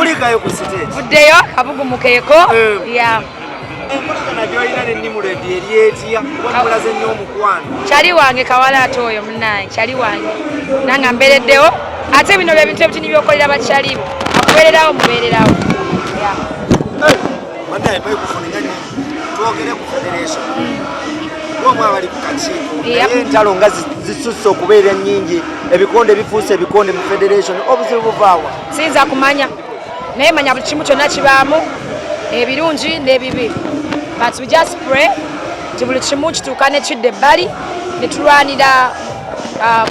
Kulikayo ku stage. Vuddeyo kabugumukeeko. Yeah. Enkolagana gyolina ne Nimrod eri etya, kuba mulaze nnyo omukwano? Kyali wange kawala ate oyo munange kyali wange, nange mbeereddewo. Ate bino bye bintu ebitini byokolera bakyalibo, akubeererawo mubeererawo. Yeah. Bannaye, microphone nga nnyingi. Twogere ku federation omu abali ku kakiiko. Naye entalo nga zisusse okubeera nnyingi, ebikonde bifuuse ebikonde mu federation. Obuzibu buvaawa? Siyinza kumanya, naye manya buli kimu kyonna kibaamu ebirungi n'ebibi, but we just pray nti buli kimu kituuka ne kidda ebbali ne tulwanira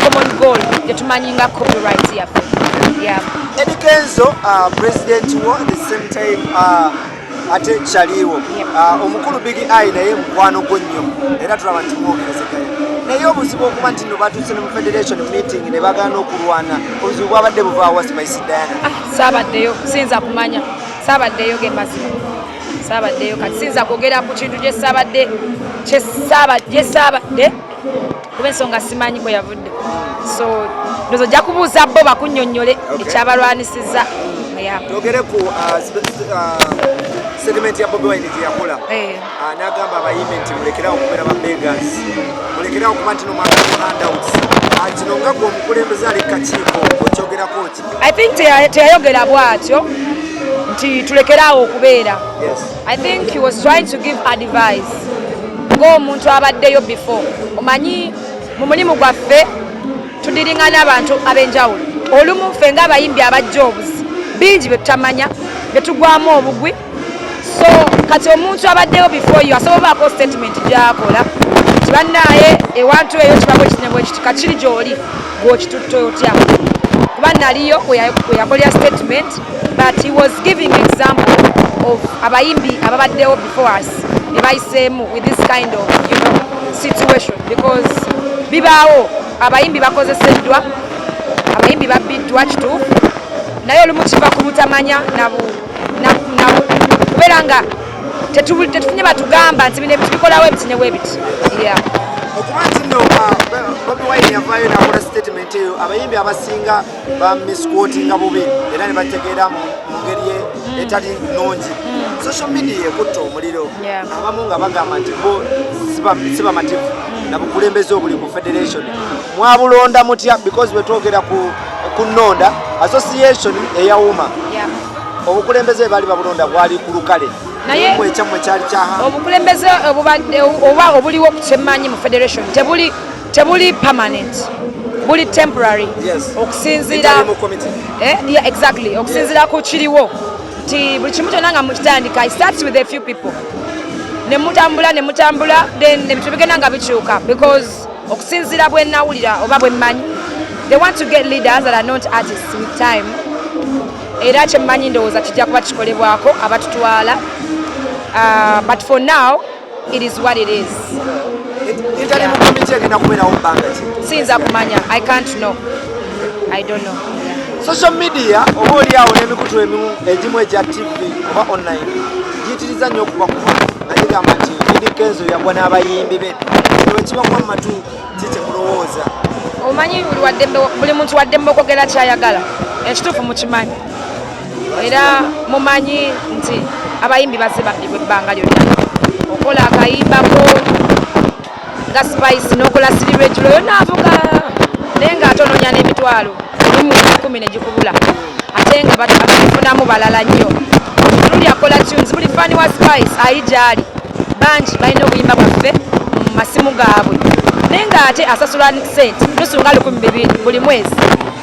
common goal gye tumanyi nga copyright yaffe, yeah. Eddie Kenzo, president wo, at the same time ate kyaliwo. Omukulu Big Eye naye mukwano gwo nnyo, era tulaba nti mwogerezeganya. Naye obuzibu okuba nti no batuuse ne mu federation meeting ne bagaana okulwana, obuzibu bwabadde buvaawa, Spice Diana? Ah, saabaddeyo, siyinza kumanya. Saabaddeyo, ge mazima, saabaddeyo. Kati siyinza kwogera ku kintu gyesabadde, gyesaabadde, kuba ensonga simanyi kwe yavudde. So ndozo ojja kubuuza bo bakunnyonnyole ekyabalwanisiza. Yeah. Twogere ku segment ya Bobi Wine gye yakola. N'agamba abayimbi nti mulekerawo okubeera ba beggars, mulekerawo okuba nti nomwagala handouts. Kino nga gwe omukulembeze ali kakiiko, okyogerako ki? I think teyayogera bw'atyo nti tulekeraawo okubeera. I think he was trying to give advice ng'omuntu abaddeyo before. Omanyi mu mulimu gwaffe tudiringa n'abantu ab'enjawulo. Olumu ffe ng'abayimbi abajja obuzi, bingi bye tutamanya, bye tugwamu obugwi. So kati omuntu abaddeyo before you asobola obaako statement gy'akola nti bannaaye, ewantu eyo kiba bwe kiti ne bwe kiti. Kakiri gy'oli gw'okitutte otya? Kuba naliyo we yakolera statement, but he was giving example of abayimbi ababaddewo before us ne bayiseemu with this kind of situation, because bibaawo, abayimbi bakozeseddwa, abayimbi babbiddwa, kituufu. Naye olumu kiva ku butamanya kubeera nga tetufunye batugamba nti bino ebintu bikolawo ebiti ne bwebiti, yeah. Okuba nti nno Bobi Wine yavaayo n'akola statement eyo, abayimbi abasinga ba misquotinga bubi era ne bategeera mu ngeri etali nnungi. Social media ekutta omuliro. Abamu nga bagamba nti bo si bamativu na bukulembeze obuli ku federation. Mwabulonda mutya? Because bwe twogera ku nnonda, association eyawuma, obukulembeze baali babulonda bwali ku lukale. Naye ekyammwe kyali kyaha? Obukulembeze obubadde oba obuliwo ku kyemmanyi mu federation tebuli permanent, buli temporary. Okusinziira Interim committee. Eh, yeah, exactly. Okusinziira ku kiriwo nti buli kimu kyonna nga mukitandika, it starts with a few people, ne mutambula ne mutambula, then ebintu bigenda nga bikyuka, because okusinziira bwe nawulira oba bwe mmanyi, they want to get leaders that are not artists with time. Era kyemmanyi ndowooza kijja kuba kikolebwako abatutwala. But for now it is what it is. Interim committee egenda kubeerawo bbanga ki? Siyinza kumanya. I can't know, I don't know, yeah. Social media oba oli awo n'emikutu emimu egimu egya TV oba online giyitiriza nnyo okubakuba nga gigamba nti Eddy Kenzo yagwa n'abayimbi be. Ekibakuba mu matu ki kyemulowooza? Omanyi buli muntu waddembe okwogera kyayagala. Ekituufu mukimanyi, era mumanyi nti abayimbi bazze babbibwa ebbanga lyonna. Okola akayimbako nga Spice n'okola sirirejulo yonna avuga, naye ng'ate onoonya n'emitwalo lumu 10 ne gikubula, ate nga babifunamu balala nnyo. Luli akola tunes, buli fan wa Spice ayi gyali, bangi balina obuyimba bwaffe mu masimu gaabwe, naye ng'ate asasula sente nusu nga 2000 buli mwezi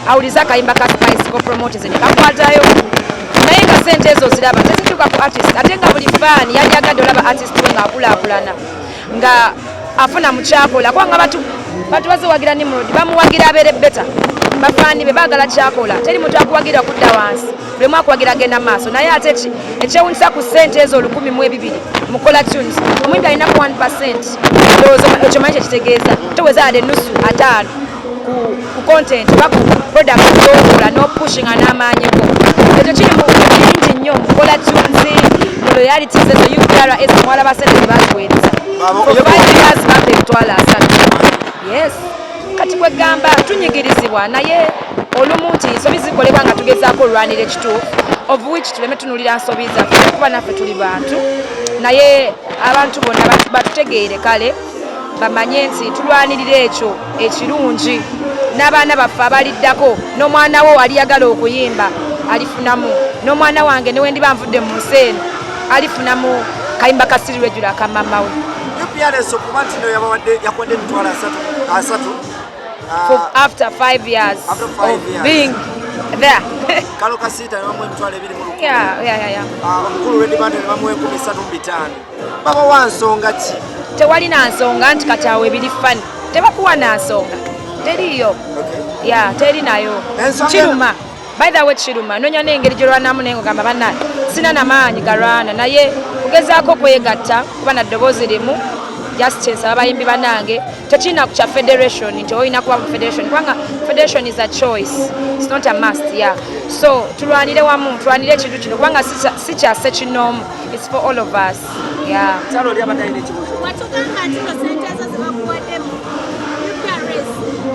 awulize akayimba ka Spice ko promoters ne kakwatayo, naye nga sente ezo ziraba tezituuka ku artist. Ate nga buli fan yali agadde olaba artist we ng'akulaakulana, nga afuna mukyakola, kubanga batu baziwagira Nimrod, bamuwagira abeere better. Bafaani be baagala kyakola. Teri muntu akuwagira okudda wansi, buli omu akuwagira agenda maaso. Naye ate ki ekyewunyisa, ku ssente ezo 1002 mukola tunes, omuyimbi alinaku 1. Ndowooza ekyo manyi kyekitegeeza. Toweza ennusu 50 ku content oba ku product gyokola n'opushinga n'amaanyi go. Ekyo kiri mu bingi nnyo mukola tunes, mu royalties ezo UPRS mwalaba sente zebaziweereza for 5 years, bampa 300,000. Yes, kati kwegamba tunyigirizibwa, naye olumu nti nsobi zikolebwa nga tugezaako olwanira ekituufu. Of which tuleme tunulira nsobi zaffe, kuba naffe tuli bantu, naye abantu bonna batutegeere, kale bamanye nti tulwanirira ekyo ekirungi n'abaana baffe abaliddako, n'omwana wo aliyagala okuyimba alifunamu, n'omwana wange newendiba nvudde mu nsi eno alifunamu kayimba ka Silly Regular akamama we. UPRS okuba nti no yabawadde, yakuwadde emitwalo asatu For after 5 years After 5 of years. being there. Kalo Kasiita ne bamuwa 20,000. Yeah. Omukulu Red Band ne bamuwa 35,000. Babawa nsonga ki? Tewali na nsonga nti kati awo ebiri fani, tebakuwa na nsonga, teriiyo. Ya, teri nayo. Kiruma, by the way, kiruma. Nonya n'engeri gyolwanamu, naye ngogamba bannaye sina namaanyi galwana, naye kugezaako kwegatta kuba na ddoboozi limu. Just kyensaba abayimbi bannange, tekirina ku kya federation nti olina kuba mu federation, kubanga federation is a choice, it's not a must. Yeah, so tulwanire wamu, tulwanire ekintu kino, kubanga si kya ssekinnoomu, it's for all of us, yeah. Kyalo oli abadde alina ekibuuzo. Watugamba nti no sente ezo zebakuwaddemu UPRS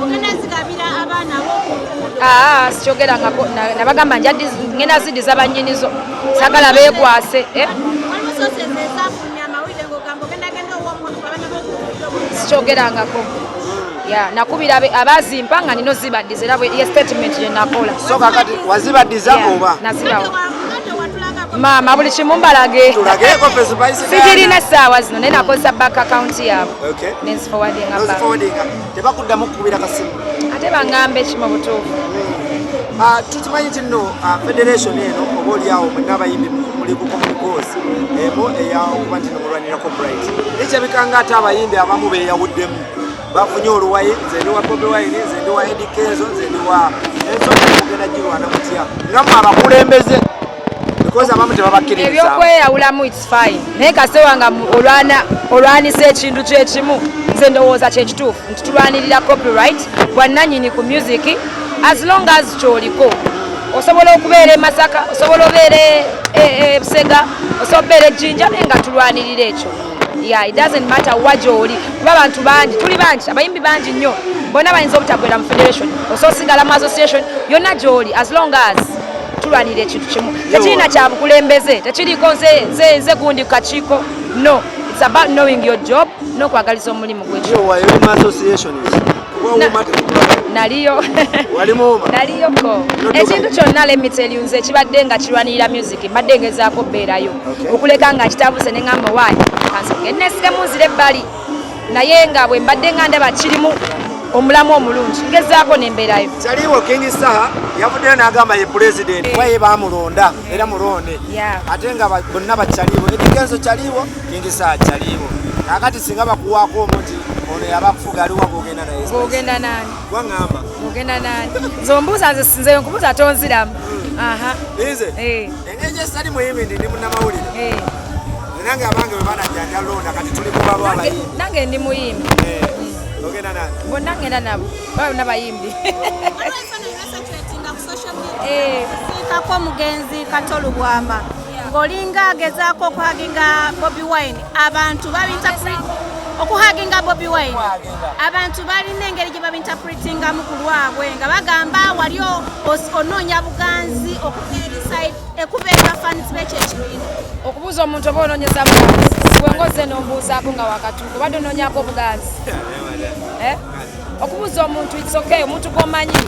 ogenda zigabira abaana ab'okunguudo. Aa, sikyogerangako. Nabagamba ngenda ziddiza bannyinizo, sagala beekwase, eh? Waliwo sources ezafulumya amawulire ng'ogamba ogenda genda owa abaana b'okunguudo. Sikyogerangako. Ya, nakubira abazimpa nga nino zibaddiza, era ye statement gye nakola. So kakati wazibaddiza Yeah, oba? Nazibawa. Nga tewatulagako. Maama, buli kimu mbalage. Tulageeko fe Spice. Sigirina essaawa zino, naye nakozesa bank account yaabwe nenziforwardinga back. Noziforwardinga, tebakuddamu kukubira kasimu? Ate baŋŋamba ekimu butuufu. Tukimanyi nti nno federation eno oba oliawo mwenna abayimbi muli ku common cause emu eyakuba nti nomulwanira copyright, naye kyabikanga ate abayimbi abamu beeyawuddemu, bafunye oluwayi, nze ndi wa Bobi Wine, nze ndi wa Eddy Kenzo, nze ndi wa. Ensonga mugenda girwana mutya nga mmwe abakulembeze, because abamu tebabakkiririza? Ebyokweyawulamu, it's fine, naye kasewa nga olwana olwanisa ekintu kyekimu, nze ndowooza kyekituufu nti tulwanirira copyright, bwannanyini ku music. As long as kyoliko, osobola okubeera e Masaka, osobola obeera e Busega, osobola obeera ejjinja, naye nga tulwanirira ekyo. Yeah, it doesn't matter wa gy'oli, kuba abantu bangi, tuli bangi, abayimbi bangi nnyo, bonna bayinza obutagwera mu federation, osobola osigala mu association yonna gy'oli, as long as tulwanira ekintu kimu. Tekirina kya bukulembeze, tekiriko nze nze nze gundi ku kakiiko. No, it's about knowing your job n'okwagaliza omulimu gwekyo. Yo, wali mu association ki? Kuba UMA tetukulaba. Naliyo. Wali mu UMA? Naliyoko. Nodduka. Ekintu kyonna, let me tell you, nze ekibadde nga kirwanirira music mbadde ngezaako bbeerayo. Okuleka nga kitabuse ne ŋŋamba waayi kansooke nesigemu nzire ebbali, naye nga bwe mbadde nga ndaba kirimu omulamu omulungi, ngezaako nembeerayo. Kyaliwo King Saha yavuddeyo n'agamba ye pulezidenti, kuba ye baamulonda era mulonde. Ate nga bonna bakyaliwo, Eddy Kenzo kyaliwo, King Saha kyaliwo. Kakati singa bakuwaako omu nti ono yaba kufuga, aliwa gogenda naye? Gogenda nani? Gwaŋŋamba. Ogenda nani? Nze ombuuza, nze nkubuuza tonziramu. Aha. Nze engeri gyesitali muyimbi, ndi munnamawulire. Nange abange bwe banajja nja londa, kati tuli kubabo abayimbi. Nange ndi muyimbi. Ogenda nani? Bonna ngenda nabo, baba bonna bayimbi. Waliwo ebifaananyi byasatulatinga ku social media ziikako omugenzi Kato Lubwama ng'olinga agezaako okuhaginga Bobi Wine. Abantu okuhaginga Bobi Wine, abantu balina engeri gye babinterpretingamu ku lwabwe nga bagamba wali onoonya buganzi okuva eri side ekuva eri bafans b'ekyo ekibiina. Okubuuza omuntu oba onoonyeza buganzi, gwe nombuuzaako nga wakatuuka, obadde onoonyako obuganzi. Eh? Okubuuza omuntu, it's okay. Omuntu gwomanyi,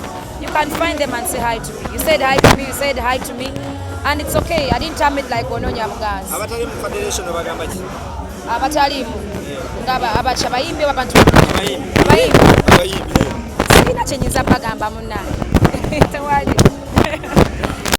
you can find them and say hi to me. You said hi to me, you said hi to me, and it's okay. I didn't term it like onoonya buganzi. Abatali mu federation bagamba ki? Abataliimu nga abaca bayimbi oba abantu? Abayimbi. Abayimbi. Abayimbi. Sirina kyenyinza bagamba, munnange, tewali.